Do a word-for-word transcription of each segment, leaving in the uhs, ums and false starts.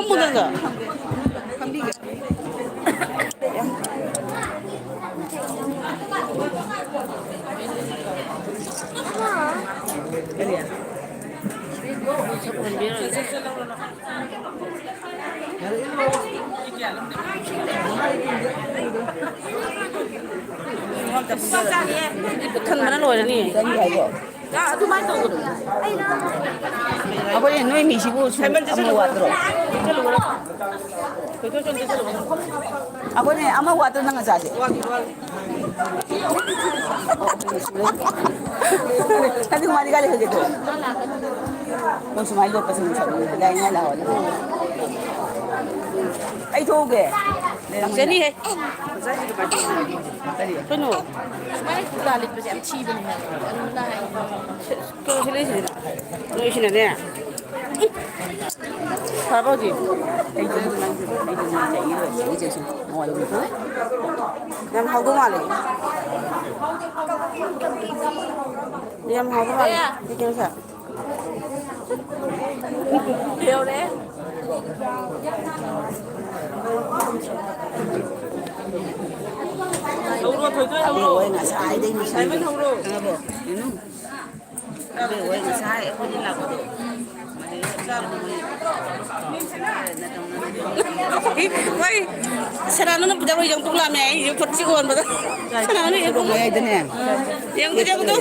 ꯃꯨꯟꯅꯒ꯫ ꯈꯟꯕꯅ ꯂꯣꯏꯔꯅꯤ꯫ ꯑꯗꯨꯃꯥꯏꯅ ꯇꯧꯒꯅꯨ꯫ ꯑꯩꯈꯣꯏ ꯅꯣꯏ ꯃꯤꯁꯤꯕꯨ ꯁꯨꯝ ꯑꯃ ꯋꯥꯠꯇ꯭ꯔꯣ? ꯑꯩꯈꯣꯏꯅꯦ ꯑꯃ ꯋꯥꯠꯇ꯭ꯔꯣ ꯅꯪ ꯅꯆꯥꯁꯦ? ꯑꯗꯨ ꯃꯥꯗꯤ ꯀꯥꯏ ꯂꯩꯍꯧꯒꯦ ꯑꯗꯣ? ꯃꯣꯏ ꯁꯨꯃꯥꯏꯅ ꯂꯣꯠꯄꯁꯦ ꯃꯁꯛ ꯂꯥꯏ ꯉꯥꯏ ꯂꯥꯛꯑꯣꯅꯦ꯫ ꯑꯩ ꯊꯣꯛꯎꯒꯦ꯫ ꯂꯩꯔꯝꯃꯣꯏꯅꯦ꯫ ꯐꯖꯅꯤꯍꯦ꯫ ꯀꯔꯤ? ꯀꯩꯅꯣ? ꯁꯨꯃꯥꯏꯅ ꯀꯨꯔꯇꯥ ꯂꯤꯠꯄꯁꯦ ꯌꯥꯝ ꯊꯤꯕꯅꯦ ꯍꯥꯏꯕ꯫ ꯑꯗꯨꯝ ꯂꯥꯏ꯫ ꯀꯩꯅꯣ ꯁꯤ ꯂꯩꯁꯤꯗꯅ꯫ ꯅꯣꯏꯁꯤꯅꯅꯦ꯫ ꯐꯔꯕ ꯍꯧꯖꯤꯛ? ꯑꯩ ꯇꯨꯝꯕ ꯅꯪ-, ꯑꯩ ꯇꯨꯝꯕ ꯅꯪ ꯆꯩꯅꯤ ꯂꯣꯏꯔꯦ꯫ ꯆꯩ, ꯆꯩ, ꯆꯩ꯫ ꯅꯉꯣꯟꯗ ꯎꯕ꯭ꯔꯥ? ꯌꯥꯝ ꯍꯥꯎꯗꯧ ꯃꯥꯜꯂꯦ꯫ ꯌꯥꯝ ꯍꯥꯎꯗꯧ ꯃꯥꯜꯂꯦ꯫ ꯁꯤ ꯀꯩꯅꯣꯁꯦ꯫ ꯌꯧꯔꯦ꯫ ꯍꯧꯔꯣ, ꯊꯣꯏꯊꯣꯏ, ꯍꯧꯔꯣ꯫ ꯍꯣꯏ, ꯉꯁꯥꯏꯗꯩ ꯃꯁꯤꯡꯗꯣ꯫ ꯁꯥꯏꯃꯟ ꯍꯧꯔꯣ꯫ ꯈꯪꯉꯕꯣ? ꯌꯦꯡꯉꯨ꯫ ꯑꯗꯨ ꯍꯣꯏ, ꯉꯁꯥꯏ ꯑꯩꯈꯣꯏꯅ ꯂꯥꯛꯄꯗꯣ꯫ ꯍꯣꯏ, ꯁꯅꯥꯅꯨꯅ ꯄꯨꯖꯥ ꯍꯣꯏ ꯌꯣꯡꯄꯨꯛ ꯂꯥꯝꯃꯦ ꯍꯥꯏ, ꯌꯣꯡꯄꯨꯛ ꯆꯤꯛ ꯑꯣꯟꯕꯗ꯫ ꯁꯅꯥꯅꯨꯅ ꯌꯣꯡꯄꯨꯛ ꯃꯌꯥꯏꯗꯅꯦ꯫ ꯌꯦꯡꯉꯨ, ꯌꯦꯡꯉꯨ꯫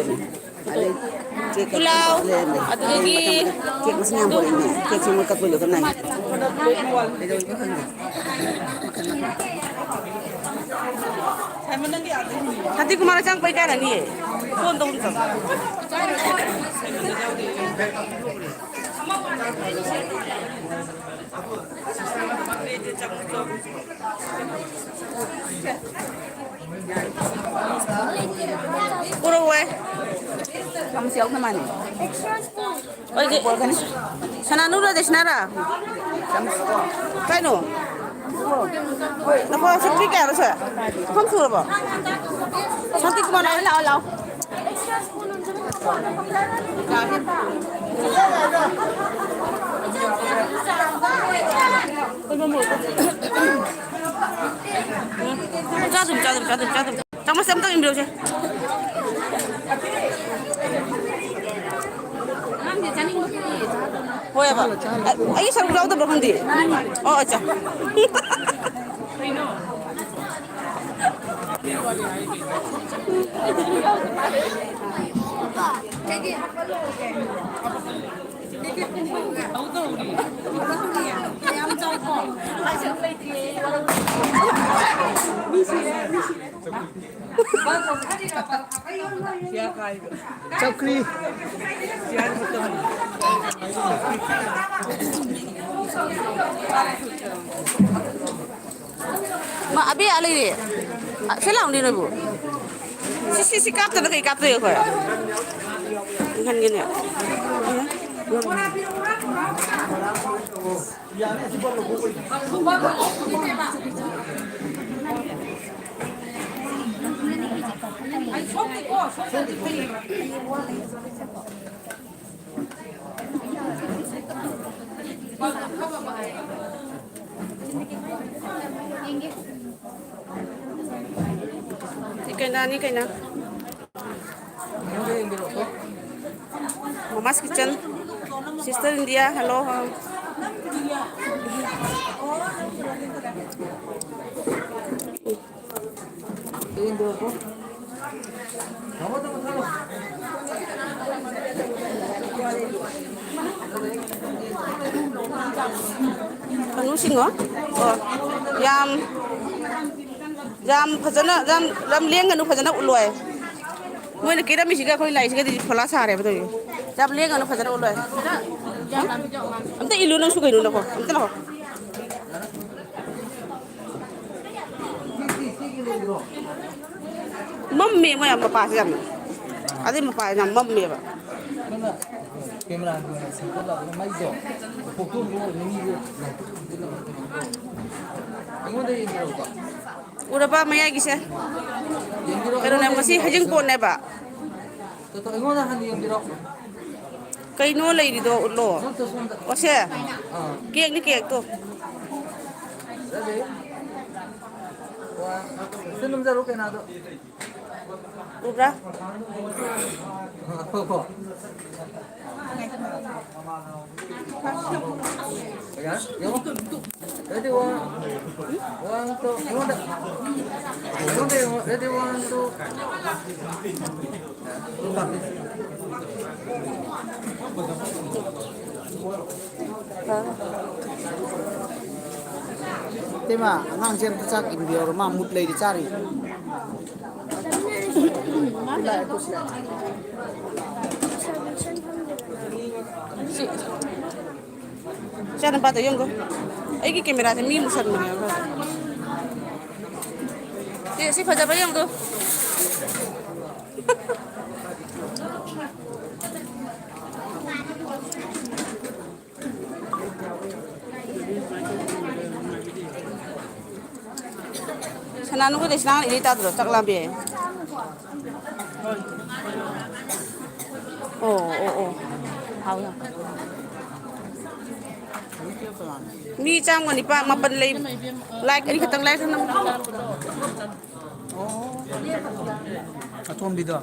ꯑꯗꯩ ꯀꯦꯛ ꯀꯛꯄ ꯄꯨꯂꯥꯎ, ꯂꯩꯔꯝꯃꯦ꯫ ꯑꯗꯨꯗꯒꯤ ꯀꯦꯛ ꯃꯁꯤꯡ ꯌꯥꯝ ꯄꯣꯔꯛꯏꯅꯦ꯫ ꯀꯦꯛꯁꯦ ꯃꯣꯏ ꯀꯛꯄ ꯂꯣꯏꯈ꯭ꯔ ꯃꯥꯜꯂꯦ꯫ ꯀꯩꯗꯧꯔꯤꯅꯣ ꯈꯪꯗꯦ꯫ ꯁꯥꯟꯇꯤꯀꯨꯃꯥꯔ ꯆꯪꯉꯛꯄꯩ ꯀꯥꯏꯔꯅꯤꯌꯦ꯫ ꯐꯣꯟ ꯇꯧꯕ ꯆꯪꯉꯛꯑꯣ꯫ ꯄꯨꯔꯛꯑꯣꯏ꯫ ꯆꯥꯃꯁ ꯌꯥꯎꯗ ꯃꯥꯜꯂꯦ꯫ ꯑꯩꯗꯤ ꯄꯨꯔꯛꯀꯅꯤ꯫ ꯁꯅꯥꯅꯨꯔ ꯗꯦꯁꯅꯥꯔ? ꯆꯥꯃꯁ꯫ ꯀꯩꯅꯣ? ꯅꯈꯣꯏ ꯁꯤ ꯄꯨꯡ ꯀꯌꯥꯅꯣ ꯁꯦ? ꯑꯍꯨꯝ ꯁꯨꯔꯕꯣ? ꯁꯥꯟꯇꯤꯀꯨꯃꯥꯔ ꯂꯥꯛꯑꯣ, ꯂꯥꯛꯑꯣ, ꯂꯥꯛꯑꯣ꯫ ꯆꯥꯗꯣꯏꯅꯤ, ꯆꯥꯗꯣꯏꯅꯤ, ꯆꯥꯗꯣꯏꯅꯤ, ꯆꯥꯗꯣꯏꯅꯤ꯫ ꯆꯥꯃꯁ ꯑꯝꯇꯪ ꯏꯟꯕꯤꯔꯛꯎꯁꯦ꯫ ꯍꯣꯏꯕ꯫ ꯑ-, ꯑꯩꯒꯤ ꯁꯔꯨꯛ ꯌꯥꯎꯗꯕ꯭ꯔꯣ ꯈꯪꯗꯦ꯫ ꯑꯣ, ꯑꯠꯆꯥ꯫ ꯆꯧꯀ꯭ꯔꯤ꯫ ꯃꯥ, ꯑꯕꯦ ꯑꯥ ꯂꯩꯔꯦ꯫ ꯑ, ꯁꯤ ꯂꯥꯎꯅꯦ ꯅꯣꯏꯕꯨ꯫ ꯁꯤ, ꯁꯤ, ꯁꯤ ꯀꯥꯞꯇꯅ ꯀꯩ ꯀꯥꯞꯇꯣꯏ ꯑꯩꯈꯣꯏ? ꯏꯪꯍꯟꯒꯦꯅꯦ꯫ ꯀꯩꯅꯥꯅꯤ ꯀꯩꯅꯥ꯫ ꯃꯃꯥꯁ ꯀꯤꯠꯆꯟ, ꯁꯤꯁꯇꯔ ꯏꯟꯗꯤꯌꯥ, ꯍꯦꯜꯂꯣ, ꯍꯥꯎ꯫ ꯀꯩꯅꯣꯁꯤꯡꯉꯣ? ꯑꯣ, ꯌꯥꯝ, ꯌꯥꯝ ꯐꯖꯅ, ꯌꯥꯝ, ꯌꯥꯝ ꯂꯦꯡꯒꯅꯨ, ꯐꯖꯅ ꯎꯠꯂꯣ ꯍꯥꯏ꯫ ꯃꯣꯏꯅ ꯀꯦꯔꯝꯃꯤꯁꯤꯒ ꯑꯩꯈꯣꯏ ꯂꯥꯛꯏꯁꯤꯒꯗꯤ ꯐꯣꯂꯥ ꯁꯥꯔꯦꯕ ꯇꯧꯔꯤꯁꯦ꯫ ꯌꯥꯝ ꯂꯦꯡꯒꯅꯨ, ꯐꯖꯅ ꯎꯠꯂꯣ ꯍꯥꯏ꯫ ꯑꯝꯇ ꯏꯜꯂꯨ ꯅꯪꯁꯨ ꯀꯩꯅꯣ, ꯅꯈꯣ꯫ ꯑꯝꯇ ꯂꯥꯛꯑꯣ꯫ ꯃꯝꯃꯦ ꯃꯣꯏ ꯃꯄꯥꯁꯦ ꯌꯥꯝꯅ꯫ ꯑꯗꯨꯏ ꯃꯄꯥꯁꯦ ꯌꯥꯝ ꯃꯝꯃꯦꯕ꯫ ꯅꯪꯅ ꯀꯦꯃꯦꯔꯥꯒꯤ ꯑꯣꯏꯅ ꯁꯦꯝꯒꯠꯂꯕꯅꯤꯅ ꯃꯩꯗꯣ ꯄꯣꯛꯊꯣꯛꯑꯒ ꯑꯣꯏꯅ ꯃꯤꯁꯦ ꯑꯩꯉꯣꯟꯗ ꯌꯦꯡꯕꯤꯔꯛꯎꯀꯣ꯫ ꯎꯔꯕ ꯃꯌꯥꯏꯒꯤꯁꯦ? ꯌꯦꯡꯕꯤꯔꯛꯑꯣ, ꯀꯩꯅꯣꯅꯦ, ꯑꯩꯉꯣꯟꯗ ꯉꯁꯤ ꯌꯦꯡꯕꯤꯔꯛꯑꯣ꯫ ꯍꯩꯖꯤꯡꯄꯣꯠꯅꯦꯕ꯫ ꯇꯣ, ꯇꯣ, ꯑꯩꯉꯣꯟꯗ ꯍꯥꯟꯅ ꯌꯦꯡꯕꯤꯔꯛꯑꯣ꯫ ꯀꯩꯅꯣ ꯂꯩꯔꯤꯗꯣ ꯎꯠꯂꯣ꯫ ꯑꯣꯁꯦ, ꯀꯦꯛꯅꯤ, ꯀꯦꯛꯇꯣ꯫ ꯁꯤ ꯅꯝꯖꯔꯣ ꯀꯩꯅꯣꯗꯣ꯫ ꯎꯕ꯭ꯔꯥ? Ready, one. One, two. ꯑꯩꯉꯣꯟꯗ, ꯑꯩꯉꯣꯟꯗ ꯌꯦꯡꯉꯣ. Ready, one, two. ꯏꯇꯩꯃ, ꯑꯉꯥꯡꯁꯦ ꯑꯝꯇ ꯆꯥꯛ ꯏꯟꯕꯤꯌꯣꯔꯣ, ꯃꯥ ꯃꯨꯠ ꯂꯩꯔꯤ, ꯆꯥꯔꯤ꯫ ꯁꯤ, ꯏꯆꯥ ꯅꯨꯄꯥꯗꯣ ꯌꯦꯡꯉꯨ꯫ ꯑꯩꯒꯤ ꯀꯦꯃꯦꯔꯥꯁꯦ ꯃꯤ ꯃꯨꯁꯟꯕꯅꯦꯕ꯫ ꯁꯤ, ꯁꯤ ꯐꯖꯕ ꯌꯦꯡꯉꯨꯗꯣ꯫ ꯁꯅꯥꯅꯨꯒ ꯂꯩꯁꯅꯥꯒ ꯏꯁꯩ ꯇꯥꯗ꯭ꯔꯣ? ꯆꯥꯛ ꯂꯥꯝꯕꯤ꯫ ꯑꯣ, ꯑꯣ, ꯑꯣ꯫ ꯍꯥꯎ, ꯍꯥꯎ꯫ ꯃꯤ ꯆꯥꯝꯃꯒ ꯅꯤꯄꯥꯟ, ꯃꯥꯄꯟ ꯂꯩ꯫ Like ꯑꯅꯤꯈꯛꯇꯪ, like ꯑꯅꯤꯈꯛꯇꯪ꯫ ꯑꯣ꯫ ꯑꯇꯣꯝꯕꯤꯗꯣ꯫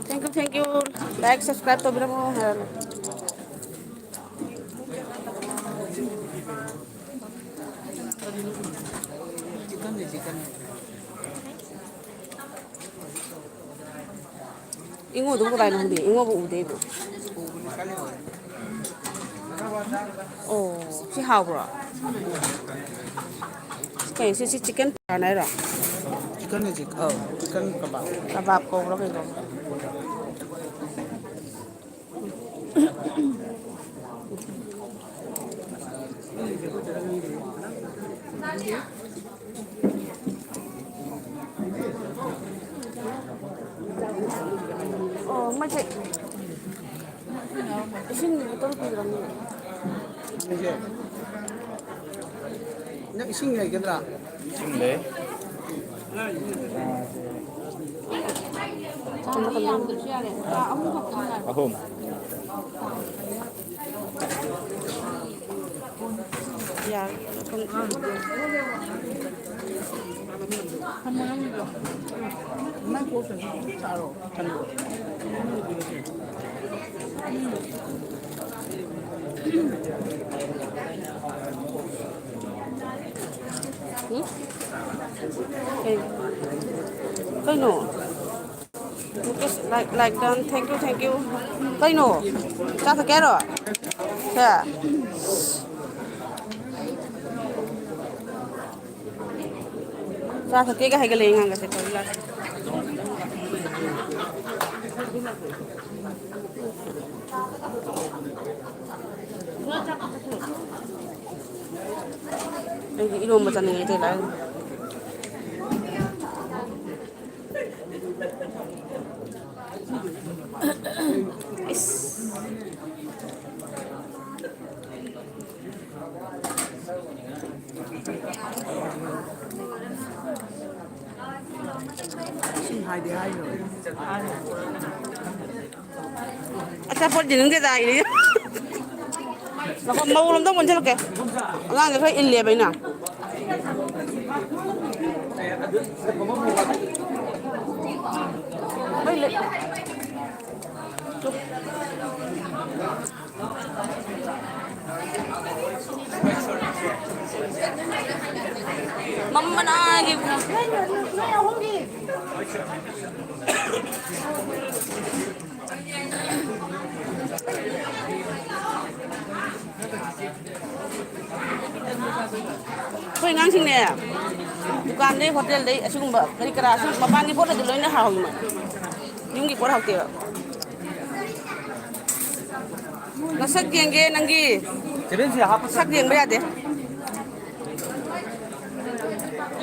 Thank you, thank you. Like, subscribe ꯇꯧꯕꯤꯔꯝꯃꯣ ꯍꯥꯏꯔꯣ꯫ ꯏꯉꯣꯗꯨꯕꯨ ꯀꯗꯥꯏꯅꯣ ꯈꯪꯗꯦ, ꯏꯉꯣꯕꯨ ꯎꯗꯦ ꯑꯩꯕꯨ꯫ ꯑꯣ, ꯁꯤ ꯍꯥꯎꯕ꯭ꯔꯣ? ꯀꯩꯅꯣ ꯁꯤ, ꯁꯤ chicken ꯄꯀꯣꯔꯥ ꯍꯥꯏꯔꯣ? Chicken ꯅꯦ, chicken, ꯑꯧ, chicken ꯀꯕꯥꯕ꯫ ꯀꯕꯥꯕ ꯀꯧꯕ꯭ꯔꯥ ꯀꯩ ꯀꯧꯕ꯭ꯔꯥ? ꯑꯣ, ꯃꯣꯏꯁꯦ ꯏꯁꯤꯡ ꯕꯣꯇꯜ ꯄꯨꯗ꯭ꯔꯕꯅꯦ꯫ ꯅꯪ ꯏꯁꯤꯡ ꯂꯩꯒꯗ꯭ꯔꯥ? ꯏꯁꯤꯡ ꯂꯩ꯫ ꯆꯥꯕꯗꯤ ꯌꯥꯝꯗ꯭ꯔꯁꯨ ꯌꯥꯔꯦ꯫ ꯆꯥ ꯑꯍꯨꯝ ꯈꯛꯇꯪ ꯌꯥꯔꯦ꯫ ꯑꯍꯨꯝ꯫ ꯌꯥꯔꯦ꯫ ꯐꯅꯌꯥꯝ ꯆꯥꯔꯣ꯫ ꯎꯝ? ꯀꯩ? ꯀꯩꯅꯣ? Mukesh, like, like done. Thank you, thank you. ꯀꯩꯅꯣ? ꯆꯥ ꯊꯛꯀꯦ ꯍꯥꯏꯔꯣ? ꯁꯦ꯫ ꯆꯥ ꯊꯛꯀꯦꯒ ꯍꯥꯏꯒꯠꯂꯛꯑꯦ ꯑꯉꯥꯡꯒꯁꯦ ꯇꯧꯔꯤ ꯂꯥꯛꯑꯦ꯫ ꯑꯩꯗꯤ ꯏꯔꯣꯝꯕ ꯆꯥꯅꯤꯡꯉꯦ ꯏꯇꯩ ꯂꯥꯏ꯫ ꯏꯁ꯫ ꯁꯨꯝ ꯍꯥꯏꯗꯤ ꯍꯥꯏꯅꯨ꯫ ꯑꯆꯥꯄꯣꯠ ꯗꯤꯅꯨꯡꯗꯤ ꯆꯥꯏꯅꯦ꯫ ꯉꯥꯏꯈꯣ, ꯃꯧ ꯂꯣꯝꯗ ꯑꯃꯨꯛ ꯑꯣꯟꯁꯤꯜꯂꯛꯀꯦ꯫ ꯑꯉꯥꯡꯁꯦ ꯈꯔ ꯏꯜꯂꯦꯕ ꯑꯩꯅ꯫ ꯍꯣꯏ, ꯂꯩ꯫ ꯃꯃꯅꯥꯒꯤ ꯑꯩꯈꯣꯏ ꯑꯉꯥꯡꯁꯤꯡꯅꯦ, ꯗꯨꯀꯥꯟꯗꯩ, ꯍꯣꯇꯦꯜꯗꯩ, ꯑꯁꯤꯒꯨꯝꯕ ꯀꯔꯤ ꯀꯔꯥ ꯁꯨꯝ ꯃꯄꯥꯟꯒꯤ ꯄꯣꯠꯅꯗꯤ ꯂꯣꯏꯅ ꯍꯥꯎꯏ, ꯌꯨꯝꯒꯤ ꯄꯣꯠ ꯍꯥꯎꯇꯦꯕ꯫ ꯅꯁꯛ ꯌꯦꯡꯒꯦ ꯅꯪꯒꯤ꯫ ꯆꯦꯕꯦꯟꯁꯤ ꯍꯥꯞꯄ ꯁꯛ ꯌꯦꯡꯕ ꯌꯥꯗꯦ꯫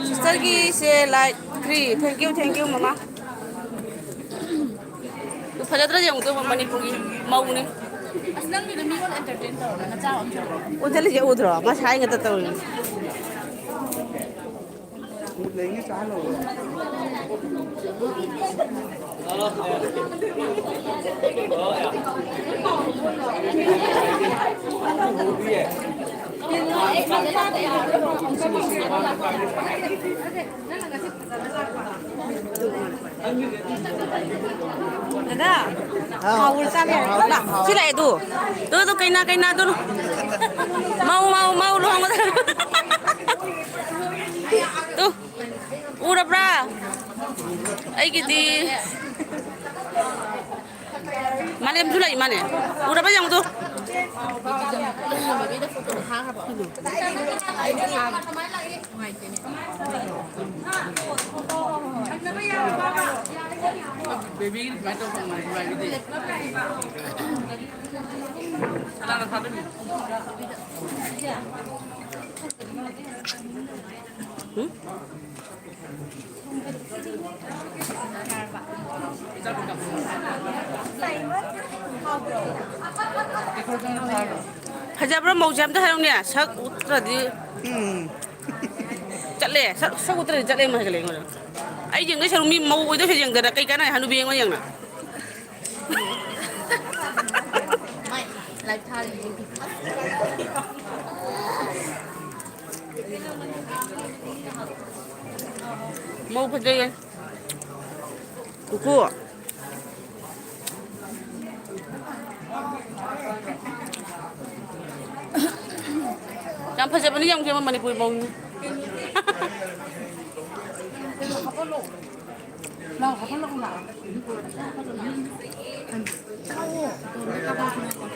Sisterꯒꯤꯁꯦ like three. Thank you, thank you, ꯃꯃꯥ꯫ ꯐꯖꯗ꯭ꯔꯗꯤ ꯑꯃꯨꯛꯇꯣꯏꯕ ꯃꯅꯤꯄꯨꯔꯒꯤ ꯃꯧꯅꯦ꯫ ꯑꯁ, ꯅꯪꯒꯤꯗꯣ ꯃꯤꯉꯣꯟꯗ entertain ꯇꯧꯔꯒ ꯅꯆꯥ ꯑꯃ ꯆꯠꯂꯣ꯫ ꯑꯣꯟꯁꯤꯜꯂꯤꯁꯦ ꯎꯗ꯭ꯔꯣ? ꯃꯁꯥꯏ ꯉꯥꯛꯇ ꯇꯧꯔꯤꯅꯦ꯫ ꯂꯩꯉꯩ ꯆꯥꯍꯜꯂꯧꯔꯣ꯫ ꯗꯥꯗꯥ, ꯍꯥꯎ꯫ ꯍꯥꯎ, ꯆꯥꯕ ꯌꯥꯔꯦ꯫ ꯍꯥꯎ, ꯂꯥ, ꯍꯥꯎ꯫ ꯁꯤ ꯂꯥꯛꯑꯦ, ꯑꯗꯨ꯫ ꯑꯗꯨ, ꯑꯗꯨ, ꯀꯩꯅꯥ, ꯀꯩꯅꯥ, ꯑꯗꯨ꯫ ꯃꯧ, ꯃꯧ, ꯃꯧ ꯂꯨꯍꯣꯡꯕꯗ꯫ ꯇꯨ, ꯎꯔꯕ꯭ꯔꯥ? ꯑꯩꯒꯤꯗꯤ ꯃꯥꯂꯦꯝꯁꯨ ꯂꯩ ꯃꯥꯅꯦ꯫ ꯎꯔꯕ ꯌꯦꯡꯉꯨ ꯇꯨ꯫ ꯕꯦꯕꯤꯒꯤ ꯑꯗꯨꯃꯥꯏꯅ ꯇꯧ ꯇꯧꯅꯔꯗꯤ ꯅꯨꯡꯉꯥꯏꯒꯗꯣꯏꯅꯤ꯫ ꯀꯅꯥꯅ ꯊꯥꯗꯣꯏꯅꯣ? ꯎꯝ? ꯐꯖꯕ꯭ꯔꯥ ꯃꯧꯁꯦ ꯑꯝꯇ ꯍꯥꯏꯔꯛꯎꯅꯦ꯫ ꯁꯛ ꯎꯠꯇ꯭ꯔꯗꯤ꯫ ꯎꯝ꯫ ꯆꯠꯂꯦ꯫ ꯁꯛ, ꯁꯛ ꯎꯠꯇ꯭ꯔꯗꯤ ꯆꯠꯂꯦ ꯑꯃ ꯍꯥꯏꯒꯠꯂꯦ ꯑꯩꯉꯣꯟꯗ꯫ ꯑꯩ ꯌꯦꯡꯗꯣꯏ ꯁꯔꯨꯛ ꯃꯤ ꯃꯧ ꯑꯣꯏꯗꯣꯏꯁꯦ ꯌꯦꯡꯗꯅ ꯀꯩ ꯀꯥꯟꯅꯩ ꯍꯅꯨꯕꯤ ꯑꯩꯉꯣꯟꯗ ꯌꯦꯡꯅ꯫ ꯃꯥꯏ ꯂꯥꯏꯞ ꯊꯥꯔꯤ꯫ ꯃꯧ ꯐꯖꯩꯌꯦ꯫ ꯀꯨꯀꯨ꯫ ꯌꯥꯝ ꯐꯖꯕꯅꯤ, ꯌꯥꯝ ꯌꯦꯡꯉꯣ, ꯃꯅꯤꯄꯨꯔꯤ ꯃꯧꯅꯤ꯫ ꯂꯥꯎ, ꯍꯥꯞꯐꯜꯂꯛꯎ ꯂꯥꯎ꯫ ꯀꯥꯄꯛꯑꯣ꯫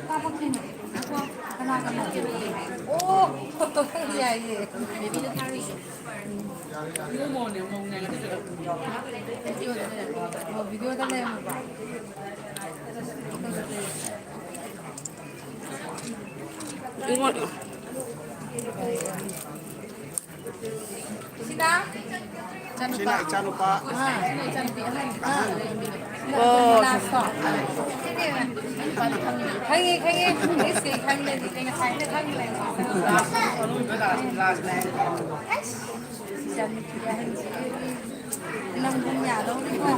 ꯀꯥꯄꯛꯇꯣꯏꯅꯦ꯫ ꯀꯅꯥ ꯀꯅꯥ? ꯑꯣ, ꯌꯥꯏꯌꯦ꯫ ꯃꯧꯅꯦ, ꯃꯧꯅꯦ꯫ ꯚꯤꯗꯤꯑꯣꯗ ꯂꯩꯔꯝꯃꯕ? ꯁꯤꯅ ꯏꯆꯥꯅꯨꯄꯥ꯫ ꯁꯤꯅ ꯏꯆꯥꯅꯨꯄꯥ꯫ ꯑꯥ, ꯁꯤꯅ ꯏꯆꯥꯅꯨꯄꯤ ꯑꯍꯟ꯫ ꯑꯥ꯫ ꯑꯣ꯫ ꯂꯥꯁꯇꯣ꯫ ꯈꯪꯉꯦ, ꯈꯪꯉꯦ꯫ ꯃꯤꯁꯀꯤ ꯈꯪꯗ꯭ꯔꯗꯤ ꯀꯩ ꯉꯁꯥꯏꯅ ꯈꯪꯗ꯭ꯔꯦ꯫ ꯂꯥꯁ, ꯑꯔꯣꯏꯕ ꯂꯥꯁ, ꯂꯥꯁꯅꯦ꯫ ꯑꯩꯁ꯫ ꯅꯪ ꯄꯨꯡ ꯌꯥꯗꯧꯔꯤꯀꯣ?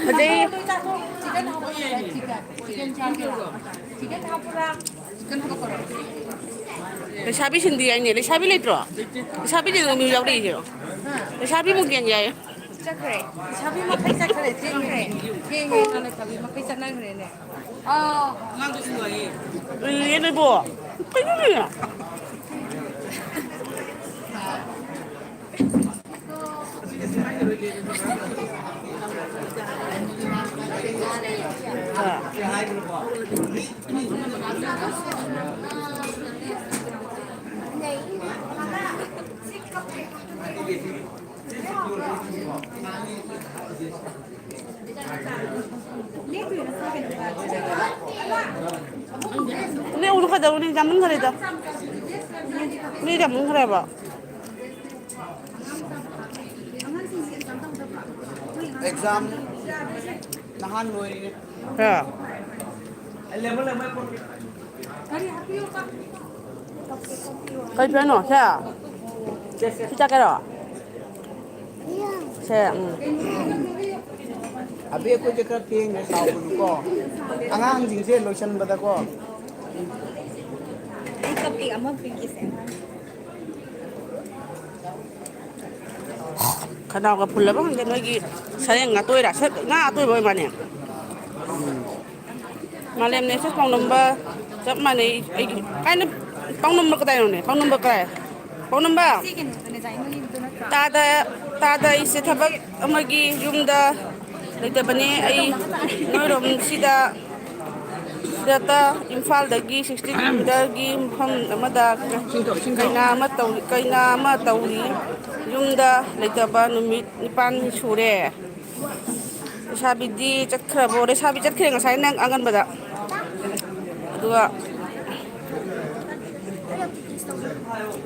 ꯐꯖꯩ꯫ ꯆꯤꯀꯟ ꯍꯥꯞꯄꯨꯔꯥ? ꯆꯤꯀꯟ ꯆꯥꯒꯦꯔꯥ? ꯆꯤꯀꯟ ꯍꯥꯞꯄꯨꯔꯥ? ꯆꯤꯀꯟ ꯍꯥꯞꯄꯨꯔꯥ? ꯂꯩꯁꯥꯕꯤꯁꯤꯡꯗꯤ ꯌꯥꯏꯅꯦ꯫ ꯂꯩꯁꯥꯕꯤ ꯂꯩꯇ꯭ꯔꯣ? ꯂꯩꯁꯥꯕꯤꯁꯤꯡ ꯑꯗꯨꯝ ꯌꯥꯎꯔꯛꯏꯁꯦ꯫ ꯂꯩꯁꯥꯕꯤꯃꯨꯛ ꯌꯦꯡ ꯌꯥꯏ꯫ ꯆꯠꯈ꯭ꯔꯦ꯫ ꯂꯩꯁꯥꯕꯤ ꯃꯈꯩ ꯆꯠꯈ꯭ꯔꯦ꯫ ꯊꯦꯡꯈ꯭ꯔꯦ꯫ ꯊꯦꯡꯉꯦ꯫ ꯂꯩꯁꯥꯕꯤ ꯃꯈꯩ ꯆꯠꯅꯈ꯭ꯔꯦꯅꯦ꯫ ꯑꯥ꯫ ꯎꯏꯌꯦ ꯅꯣꯏꯕꯣ꯫ ꯀꯩꯅꯣꯅꯦ? ꯅꯦ, ꯎꯗ ꯀꯩꯗꯧꯔꯨꯅꯤ? ꯌꯥꯝꯃꯟꯈ꯭ꯔꯦꯗ꯫ ꯃꯤ ꯌꯥꯝꯃꯟꯈ꯭ꯔꯦꯕ꯫ ꯑꯦꯛꯖꯥꯝ ꯅꯍꯥꯟ ꯂꯣꯏꯔꯤꯅꯦ꯫ ꯍꯥ꯫ ꯀꯩ ꯐꯤꯔꯣꯜꯅꯣ? ꯁꯦ? ꯁꯤ ꯆꯠꯀꯦꯔꯣ? ꯁꯦ, ꯎꯝ꯫ ꯑꯕꯦ, ꯑꯩꯈꯣꯏꯁꯦ ꯈꯔ ꯊꯦꯡꯉꯦ, ꯁꯥꯎꯒꯅꯨꯀꯣ꯫ ꯑꯉꯥꯡꯁꯤꯡꯁꯦ ꯂꯣꯏꯁꯟꯕꯗꯀꯣ꯫ ꯑꯩ ꯀꯞꯀꯦ ꯑꯃ ꯄꯤꯒꯦꯁꯦ꯫ ꯈꯅꯥꯎꯒ ꯐꯨꯜꯂꯕ ꯈꯪꯗꯦ, ꯅꯣꯏꯒꯤ ꯁꯔꯦꯡ ꯑꯇꯣꯏꯔ? ꯁ-, ꯉꯥ ꯑꯇꯣꯏꯕ ꯑꯣꯏ ꯃꯥꯅꯦ꯫ ꯃꯥꯂꯦꯝ ꯅꯦꯁꯦꯁ ꯄꯥꯎꯅꯝꯕ ꯆꯞ ꯃꯥꯟꯅꯩ꯫ ꯑꯩꯒꯤ ꯀꯥꯏꯅ ꯄꯥꯎꯅꯝꯕ ꯀꯗꯥꯏꯅꯣꯅꯦ? ꯄꯥꯎꯅꯝꯕ ꯀꯗꯥꯏ? ꯄꯥꯎꯅꯝꯕ? ꯇꯥꯗ, ꯇꯥꯗ ꯑꯩꯁꯦ ꯊꯕꯛ ꯑꯃꯒꯤ ꯌꯨꯝꯗ ꯂꯩꯇꯕꯅꯦ꯫ ꯑꯩ ꯅꯣꯏꯔꯣꯝꯁꯤꯗ, ꯁꯤꯗꯇ ꯏꯝꯐꯥꯜꯗꯒꯤ ꯁꯤꯛꯁꯇꯤ ꯀꯤꯂꯣꯃꯤꯇꯔꯒꯤ ꯃꯐꯝ ꯑꯃꯗ ꯀꯩꯅꯥ ꯑꯃ ꯇꯧꯔꯤ, ꯀꯩꯅꯥ ꯑꯃ ꯇꯧꯔꯤ꯫ ꯌꯨꯝꯗ ꯂꯩꯇꯕ ꯅꯨꯃꯤꯠ ꯅꯤꯄꯥꯜꯅꯤ ꯁꯨꯔꯦ꯫ ꯂꯩꯁꯥꯕꯤꯗꯤ ꯆꯠꯈ꯭ꯔꯕꯣ? ꯂꯩꯁꯥꯕꯤ ꯆꯠꯈ꯭ꯔꯦ ꯉꯁꯥꯏ ꯅꯪ ꯑꯉꯟꯕꯗ꯫ ꯑꯗꯨꯒ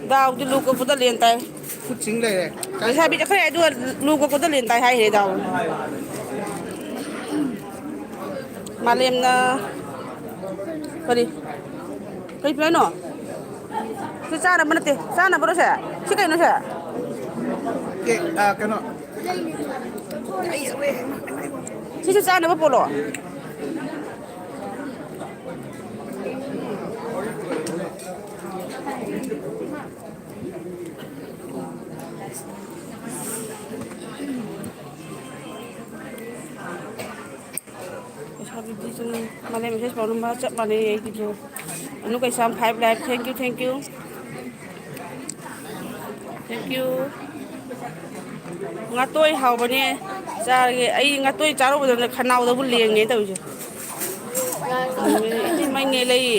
ꯗꯥꯎꯗꯤ ꯂꯨ ꯀꯣꯛꯄꯗ ꯂꯦꯟ ꯇꯥꯏ꯫ ꯈꯨꯠ ꯆꯤꯡ ꯂꯩꯔꯦ꯫ ꯂꯩꯁꯥꯕꯤ ꯆꯠꯈ꯭ꯔꯦ ꯑꯗꯨꯒ ꯂꯨ ꯀꯣꯛꯄꯗ ꯂꯦꯟ ꯇꯥꯏ ꯍꯥꯏꯔꯦ ꯗꯥꯎ꯫ ꯃꯥꯂꯦꯝꯅ ꯀꯔꯤ? ꯀꯔꯤ ꯄꯤꯔꯛꯏꯅꯣ? ꯁꯤ ꯆꯥꯅꯕ ꯅꯠꯇꯦ꯫ ꯆꯥꯅꯕꯔꯣ ꯁꯦ? ꯁꯤ ꯀꯩꯅꯣ ꯁꯦ? ꯀꯦꯛ, ꯑ, ꯀꯩꯅꯣ? ꯁꯤꯁꯨ ꯆꯥꯅꯕ ꯄꯣꯠꯂꯣ? ꯂꯩꯁꯥꯕꯤꯗꯨꯁꯨ ꯃꯥꯂꯦꯝ ꯃꯦꯁꯦꯁ ꯄꯥꯎꯔꯝꯕ ꯆꯞ ꯃꯥꯟꯅꯩ ꯑꯩꯒꯤꯁꯨ꯫ ꯑꯅꯨ ꯀꯩꯁꯥꯝ five life, thank you, thank you, thank you꯫ ꯉꯥꯇꯣꯏ ꯍꯥꯎꯕꯅꯦ, ꯆꯥꯔꯒꯦ꯫ ꯑꯩ ꯉꯥꯇꯣꯏ ꯆꯥꯔꯨꯕꯗꯅ ꯈꯅꯥꯎꯗꯕꯨ ꯂꯦꯡꯉꯦ ꯇꯧꯔꯤꯁꯦ꯫ ꯏꯆꯦ ꯃꯩꯅꯦ ꯂꯩ꯫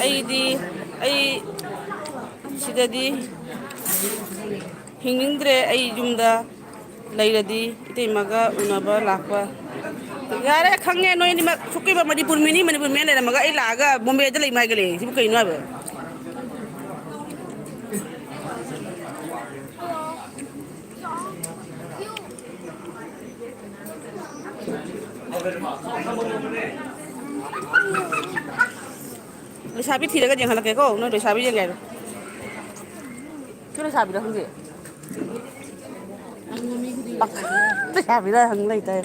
ꯑꯩꯗꯤ, ꯑꯩ ꯁꯤꯗꯗꯤ ꯍꯤꯡꯅꯤꯡꯗ꯭ꯔꯦ꯫ ꯑꯩ ꯌꯨꯝꯗ ꯂꯩꯔꯗꯤ ꯏꯇꯩꯃꯒ ꯎꯅꯕ ꯂꯥꯛꯄ꯫ ꯌꯥꯔꯦ, ꯈꯪꯉꯦ ꯅꯣꯏ ꯑꯅꯤꯃꯛ꯫ ꯁꯨꯛ ꯀꯨꯏꯕ ꯃꯅꯤꯄꯨꯔ ꯃꯤꯅꯤ, ꯃꯅꯤꯄꯨꯔ ꯃꯤꯅ ꯂꯩꯔꯝꯃꯒ ꯑꯩ ꯂꯥꯛꯑꯒ ꯕꯣꯝꯕꯦꯗ ꯂꯩ ꯍꯥꯏꯒꯠꯂꯛꯑꯦ꯫ ꯁꯤꯕꯨ ꯀꯩꯅꯣ ꯍꯥꯏꯕ? ꯂꯩꯁꯥꯕꯤ ꯊꯤꯔꯒ ꯌꯦꯡꯍꯜꯂꯛꯀꯦꯀꯣ, ꯅꯣꯏ ꯂꯩꯁꯥꯕꯤ ꯌꯦꯡꯒꯦ ꯍꯥꯏꯔꯣ? ꯁꯤ ꯂꯩꯁꯥꯕꯤꯔ ꯈꯪꯗꯦ꯫ ꯂꯩꯁꯥꯕꯤꯔ ꯍꯪ ꯂꯩꯇꯥꯔꯦ꯫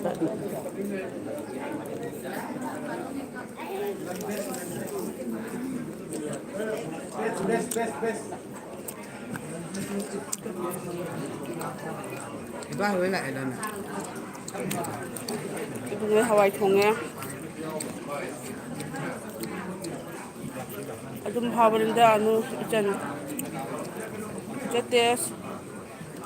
ꯏꯕꯥ ꯍꯣꯏ ꯂꯥꯛꯑꯦ ꯂꯣꯏꯅ꯫ ꯏꯕꯨꯡꯉꯣ ꯍꯋꯥꯏ ꯊꯣꯡꯉꯦ꯫ ꯑꯗꯨꯝ ꯍꯥꯎꯕꯅꯤꯗ ꯑꯅꯨ ꯏꯆꯟ꯫ ꯆꯠꯇꯦ꯫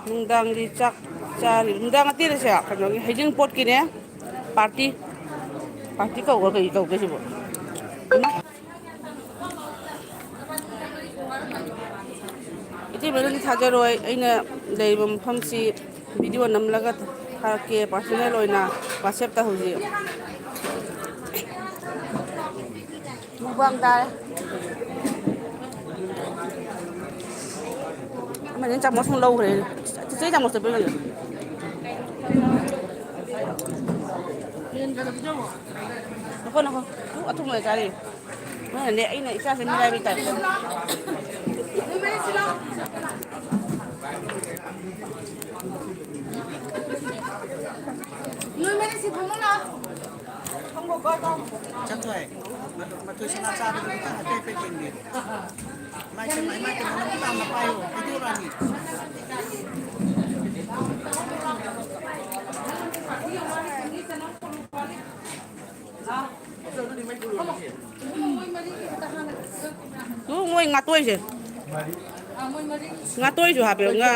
ꯅꯨꯡꯗꯥꯡꯒꯤ ꯆꯥꯛ ꯆꯥꯔꯤ꯫ ꯅꯨꯡꯗꯥꯡ ꯅꯠꯇꯦꯗ ꯁꯦ, ꯀꯩꯅꯣꯒꯤ ꯍꯩꯖꯤꯡꯄꯣꯠꯀꯤꯅꯦ꯫ ꯄꯥꯔꯇꯤ꯫ ꯄꯥꯔꯇꯤ ꯀꯧꯕ꯭ꯔꯥ ꯀꯩ ꯀꯧꯒꯦ ꯁꯤꯕꯣ? ꯏꯃꯥ꯫ ꯏꯇꯩꯃ, ꯅꯪꯗꯤ ꯊꯥꯖꯔꯣꯏ, ꯑꯩꯅ ꯂꯩꯔꯤꯕ ꯃꯐꯝꯁꯤ video ꯅꯝꯂꯒ ꯊꯥꯔꯛꯀꯦ, personal ꯑꯣꯏꯅ WhatsApp-ꯇ ꯍꯧꯖꯤꯛ꯫ ꯃꯨꯛꯕꯥꯡ ꯇꯥꯔꯦ꯫ ꯑꯃꯅ ꯆꯥꯃꯁ ꯑꯃꯨꯛ ꯂꯧꯈ꯭ꯔꯦ꯫ ꯆꯤꯆꯦ ꯆꯥꯃꯁꯇꯣ ꯄꯤꯔꯝꯃꯣ꯫ ꯅꯈꯣ, ꯅꯈꯣ꯫ ꯎ, ꯑꯊꯨꯝꯕ ꯆꯥꯔꯤ꯫ ꯃꯥꯅꯅꯦ, ꯑꯩꯅ ꯏꯆꯥꯁꯦ ꯃꯤꯔꯥꯏꯕꯩ ꯇꯥꯏꯞꯇ꯫ ꯆꯠꯈ꯭ꯔꯦ꯫ ꯃꯇꯨ-, ꯃꯇꯨ ꯁꯅꯥ ꯆꯥꯕꯗꯨ ꯈꯤꯇꯪ ꯑꯇꯩ ꯑꯇꯩ ꯌꯦꯡꯕꯤꯌꯨ꯫ ꯏꯃꯥꯏ ꯄꯦꯝꯃ, ꯏꯃꯥꯏ ꯄꯦꯝꯃ, ꯅꯪ ꯇꯥꯝꯅ ꯄꯥꯏꯌꯣ, ꯚꯤꯗꯤꯑꯣ ꯔꯥꯅꯤ꯫ ꯎ, ꯃꯣꯏ ꯉꯥꯇꯣꯏꯁꯦ꯫ ꯉꯥꯇꯣꯏꯁꯨ ꯍꯥꯞꯄꯦ꯫ ꯉꯥ,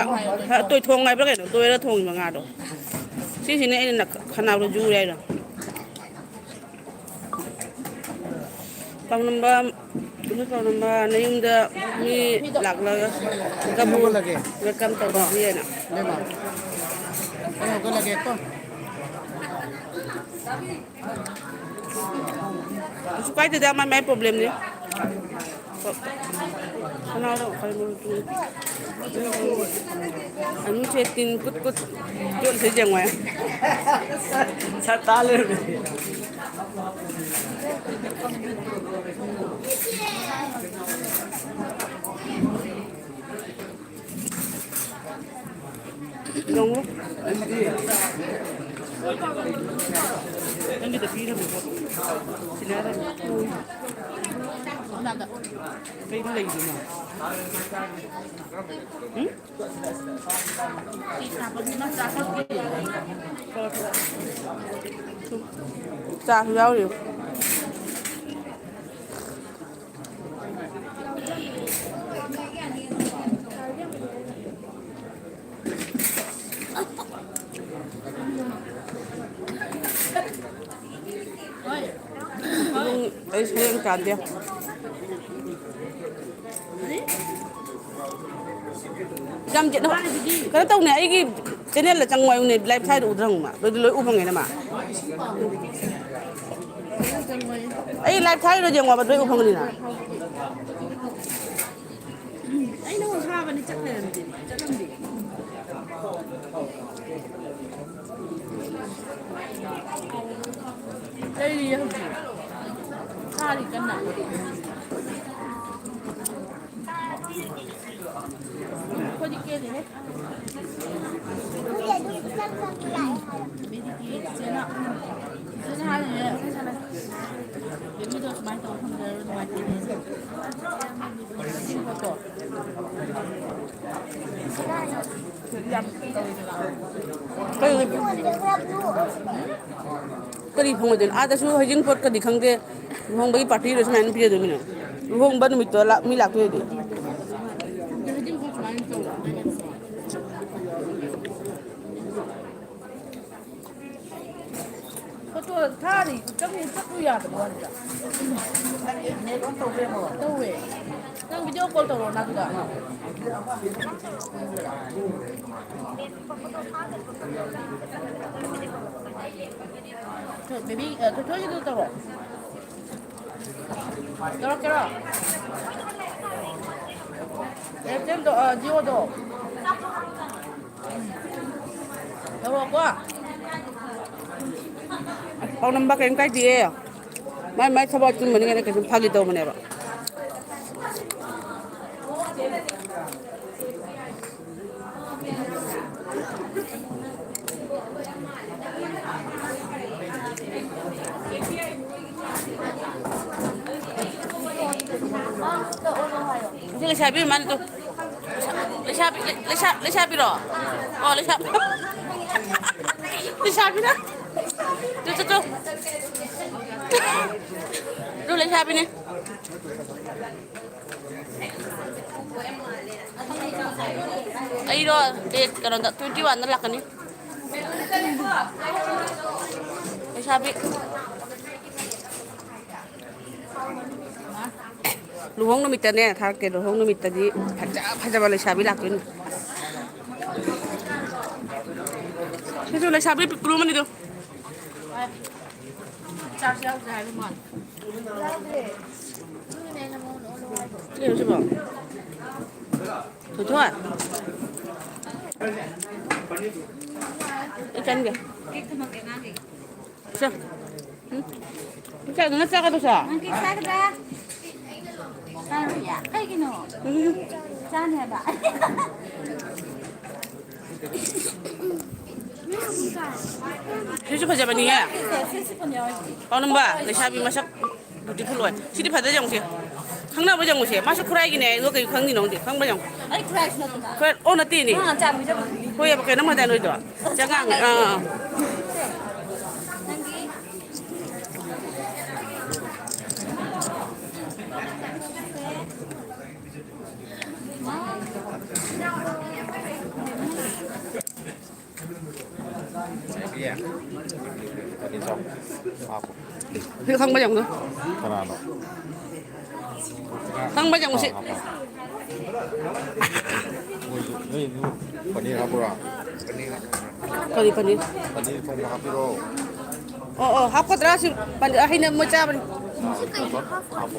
ꯇꯣꯏ ꯊꯣꯡ ꯍꯥꯏꯕ꯭ꯔꯥ ꯀꯩꯅꯣ? ꯇꯣꯏꯔ ꯊꯣꯡꯉꯤꯕ ꯉꯥꯗꯣ꯫ ꯁꯤꯁꯤꯅꯦ ꯑꯩꯅ ꯅ-, ꯈꯅꯥꯎꯗ ꯖꯨꯔꯦ ꯍꯥꯏꯗꯣ꯫ ꯄꯥꯎꯅꯝꯕ, ꯅꯣꯏ ꯄꯥꯎꯅꯝꯕ, ꯅꯌꯨꯝꯗ ꯃꯤ ꯂꯥꯛꯂꯒ ꯀꯕꯨ ꯍꯧꯒꯠꯂꯒꯦ꯫ Welcome ꯇꯧꯕꯤꯌꯦꯅ꯫ ꯏꯕꯦꯝꯃ, ꯑꯩ ꯍꯧꯒꯠꯂꯒꯦꯀꯣ꯫ ꯀꯩꯁꯨ ꯀꯥꯏꯗꯦꯗ, ꯃꯥꯏ ꯃꯥꯏ problemꯅꯤ꯫ ꯁꯅꯥꯗꯣ ꯈꯔ ꯃꯔꯨ ꯇꯨ-, ꯑꯅꯨꯁꯦ ꯇꯤꯟ ꯀꯨꯠ ꯀꯨꯠ ꯌꯣꯠꯂꯤꯁꯦ ꯌꯦꯡꯉꯣ꯫ ꯁꯛ ꯇꯥ ꯂꯩꯔꯝꯃꯦ꯫ ꯌꯦꯡꯉꯨ꯫ ꯅꯪꯒꯤꯗ ꯄꯤꯔꯝꯃꯦꯀꯣ꯫ ꯁꯤꯂꯥꯗ꯫ ꯀꯩꯅꯣ ꯂꯩꯗꯨꯅ? ꯎꯝ? ꯆꯥꯁꯨ ꯌꯥꯎꯔꯤ꯫ ꯑꯩ ꯁꯔꯦꯡ ꯆꯥꯗꯦ꯫ ꯌꯥꯝ ꯆꯦꯠꯅ-, ꯀꯩꯅꯣ ꯇꯧꯅꯦ, ꯑꯩꯒꯤ channelꯗ ꯆꯪꯉꯣ ꯍꯥꯏꯌꯨꯅꯦ, live ꯊꯥꯏꯗꯣ ꯎꯗ꯭ꯔꯥ ꯍꯪꯉꯨ ꯃꯥ꯫ ꯑꯗꯨꯗꯤ ꯂꯣꯏ ꯎ ꯐꯪꯉꯦꯅ ꯃꯥ꯫ ꯑꯩ live ꯊꯥꯏꯗꯣ ꯌꯦꯡꯉꯣꯕ, ꯂꯣꯏ ꯎ ꯐꯪꯒꯅꯤꯅ꯫ ꯑꯩ ꯅꯉꯣꯟ ꯊꯥꯕꯅꯤ, ꯆꯠ ꯂꯩꯔꯝꯗꯦ, ꯆꯠꯂꯝꯗꯦ꯫ ꯂꯩꯔꯤꯌꯦ ꯍꯧꯖꯤꯛ꯫ ꯊꯥꯔꯤ ꯀꯟꯅ꯫ ꯑꯩꯈꯣꯏꯗꯤ ꯀꯦꯜꯂꯤꯍꯦ꯫ ꯃꯤꯗꯤ ꯀꯦ ꯆꯤꯆꯦꯅ꯫ ꯆꯤꯆꯦꯅ ꯍꯥꯏꯔꯤꯅꯦ꯫ ꯕꯦꯕꯤꯗꯣ ꯁꯨꯃꯥꯏꯅ ꯇꯧꯕ ꯐꯪꯖꯔꯔꯣꯏ ꯅꯨꯡꯉꯥꯏꯇꯦꯅꯦ꯫ ꯀꯔꯤ ꯀꯔꯤ ꯐꯪꯉꯣꯏꯗꯣꯏꯅꯣ? ꯑꯥꯗꯁꯨ ꯍꯩꯖꯤꯡꯄꯣꯠꯀꯗꯤ ꯈꯪꯗꯦ, ꯂꯨꯍꯣꯡꯕꯒꯤ ꯄꯥꯔꯇꯤꯗꯨ ꯁꯨꯃꯥꯏꯅ ꯄꯤꯖꯗꯣꯏꯅꯣ? ꯂꯨꯍꯣꯡꯕ ꯅꯨꯃꯤꯠꯇꯣ ꯂꯥꯛ-, ꯃꯤ ꯂꯥꯛꯇꯣꯏꯗꯤ꯫ ꯐꯣꯇꯣ ꯊꯥꯔꯤ, ꯆꯪꯉꯨ, ꯆꯠꯂꯨ ꯌꯥꯗꯕ ꯋꯥꯅꯤꯗ꯫ ꯇꯧꯋꯦ꯫ ꯅꯪ video call ꯇꯧꯔꯣ ꯅꯪꯒ꯫ ꯕꯦꯕꯤ, ꯑ, ꯊꯣꯏꯊꯣꯏꯒꯤꯗꯨ ꯇꯧꯔꯣ꯫ ꯇꯧꯔꯛꯀꯦꯔꯣ? Airtel ꯗꯣ, ꯑ, Jio ꯗꯣ꯫ ꯇꯧꯔꯛꯑꯣꯀꯣ꯫ ꯑꯁ, ꯄꯥꯎ ꯅꯝꯕ ꯀꯔꯤꯝ ꯀꯥꯏꯗꯤꯌꯦ꯫ ꯃꯥꯏ ꯃꯥꯏ ꯊꯕꯛ ꯑꯆꯤꯟꯕꯅꯤꯅ ꯀꯩꯁꯨ ꯐꯥꯒꯤ ꯇꯧꯕꯅꯦꯕ꯫ ꯁꯤ ꯂꯩꯁꯥꯕꯤ ꯃꯥꯅ ꯇꯨ꯫ ꯂꯩꯁꯥꯕꯤ, ꯂꯩꯁꯥ-, ꯂꯩꯁꯥꯕꯤꯔꯣ? ꯑꯣ, ꯂꯩꯁꯥ-, ꯂꯩꯁꯥꯕꯤꯔ? ꯇꯨ, ꯇꯨ, ꯇꯨ꯫ ꯇꯨ ꯂꯩꯁꯥꯕꯤꯅꯦ꯫ ꯑꯩꯔꯣ, date ꯀꯩꯅꯣꯗ, twenty one ꯗ ꯂꯥꯛꯀꯅꯤ꯫ ꯂꯩꯁꯥꯕꯤ꯫ ꯂꯨꯍꯣꯡ ꯅꯨꯃꯤꯠꯇꯅꯦ ꯊꯥꯔꯛꯀꯦ, ꯂꯨꯍꯣꯡ ꯅꯨꯃꯤꯠꯇꯗꯤ ꯐꯖ ꯐꯖꯕ ꯂꯩꯁꯥꯕꯤ ꯂꯥꯛꯇꯣꯏꯅꯤ꯫ ꯁꯤꯁꯨ ꯂꯩꯁꯥꯕꯤ ꯄꯤꯛꯇ꯭ꯔꯨ ꯑꯃꯅꯤꯗꯣ꯫ ꯆꯥꯔꯖ ꯌꯥꯎꯗ꯭ꯔꯦ ꯍꯥꯏꯕ ꯃꯥꯜꯂꯦ꯫ ꯀꯩꯅꯣ ꯁꯤꯕꯣ? ꯊꯣꯏꯊꯣꯏ꯫ ꯑꯩ ꯆꯪꯒꯦ꯫ ꯁꯦ꯫ ꯀꯩꯅꯣ ꯅꯪ ꯆꯥꯒꯗꯧꯁꯦ? ꯅꯪ ꯀꯦꯛ ꯆꯥꯒꯗ꯭ꯔꯥ? ꯆꯥꯔꯣꯏꯌꯦ? ꯀꯩꯒꯤꯅꯣ? ꯎꯝ꯫ ꯆꯥꯅꯤ ꯍꯥꯏꯕ꯫ ꯁꯤꯁꯨ ꯐꯖꯕꯅꯤꯍꯦ꯫ ꯁꯤ, ꯁꯤ, ꯁꯤ ꯐꯅ ꯌꯥꯎꯔꯤꯁꯦ꯫ ꯄꯥꯎꯅꯝꯕ, ꯂꯩꯁꯥꯕꯤ ꯃꯁꯛ beautiful ꯑꯣꯏ꯫ ꯁꯤꯗꯤ ꯐꯖ ꯌꯦꯡꯉꯨꯁꯦ꯫ ꯈꯪꯅꯕ ꯌꯦꯡꯉꯨꯁꯦ꯫ ꯃꯥꯁꯨ ꯈꯨꯔꯥꯏꯒꯤꯅꯦ꯫ ꯑꯗꯣ ꯀꯩ ꯈꯪꯗꯦ ꯅꯪꯗꯤ? ꯈꯪꯕ ꯌꯦꯡꯉꯨ꯫ ꯑꯩ ꯈꯨꯔꯥꯏꯁꯨ ꯅꯠꯇꯦꯅ꯫ ꯈꯨꯔꯥꯏ, ꯑꯣ, ꯅꯠꯇꯦꯅꯦ꯫ ꯑꯥ, ꯆꯥꯃꯤ, ꯆꯥꯃꯤ꯫ ꯍꯣꯏ, ꯀꯩꯅꯣꯝ ꯍꯥꯏꯗꯥꯏ ꯅꯣꯏꯗꯣ? ꯆꯉꯥꯡ꯫ ꯑꯥ, ꯑꯥ꯫ ꯅꯪꯒꯤ ꯁꯤ ꯈꯪꯕ ꯌꯦꯡꯉꯨ꯫ ꯀꯅꯥꯅꯣ? ꯈꯪꯕ ꯌꯦꯡꯉꯨ ꯁꯤ꯫ ꯑꯥ, ꯍꯥꯞꯄꯣ꯫ ꯃꯣꯏꯁꯨ ꯅꯣꯏ ꯏꯃꯨꯡ ꯄꯅꯤꯔ ꯍꯥꯞꯄꯨꯔꯥ? ꯀꯔꯤ ꯄꯅꯤꯔ? ꯄꯅꯤꯔ ꯊꯣꯡꯕ ꯍꯥꯞꯄꯤꯔꯣ꯫ ꯑꯣ, ꯑꯣ, ꯍꯥꯞꯀꯗ꯭ꯔꯥ ꯁꯤ? ꯄꯅꯤꯔ ꯍꯩꯅ ꯃꯣꯏ ꯆꯥꯕꯅꯤ꯫ ꯍꯥꯞꯄꯣ꯫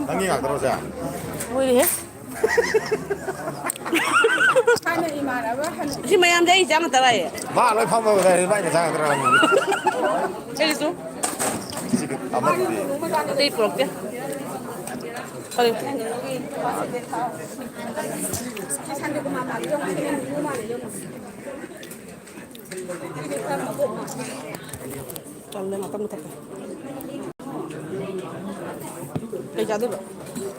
ꯅꯪꯒꯤ ꯉꯥꯛꯇꯔꯣ ꯁꯦ? ꯂꯣꯏꯔꯦꯍꯦ꯫ ꯍꯥꯟꯅ ꯏꯃꯥꯟꯅꯕ ꯍꯟ- ꯁꯤ ꯃꯌꯥꯝꯁꯦ ꯑꯩ ꯏꯆꯥ ꯉꯥꯛꯇ ꯂꯥꯛꯑꯦ꯫ ꯃꯥ ꯂꯣꯏ ꯐꯝꯃꯒ ꯂꯩꯔꯦ, ꯃꯥꯏ ꯃꯆꯥ ꯉꯥꯛꯇ ꯉꯥꯏꯔꯝꯃꯦ꯫ ꯑꯩꯒꯤꯁꯨ꯫ ꯁꯤꯗꯤ ꯑꯃꯗꯨꯗꯤ꯫ ꯑꯇꯩ ꯄꯨꯔꯛꯇꯦ꯫ ꯀꯔꯤ? ꯇꯜꯂꯦ, ꯉꯥꯛꯇꯪ ꯃꯨꯊꯠꯀꯦ꯫ ꯀꯩ ꯆꯥꯗꯣꯏꯕ?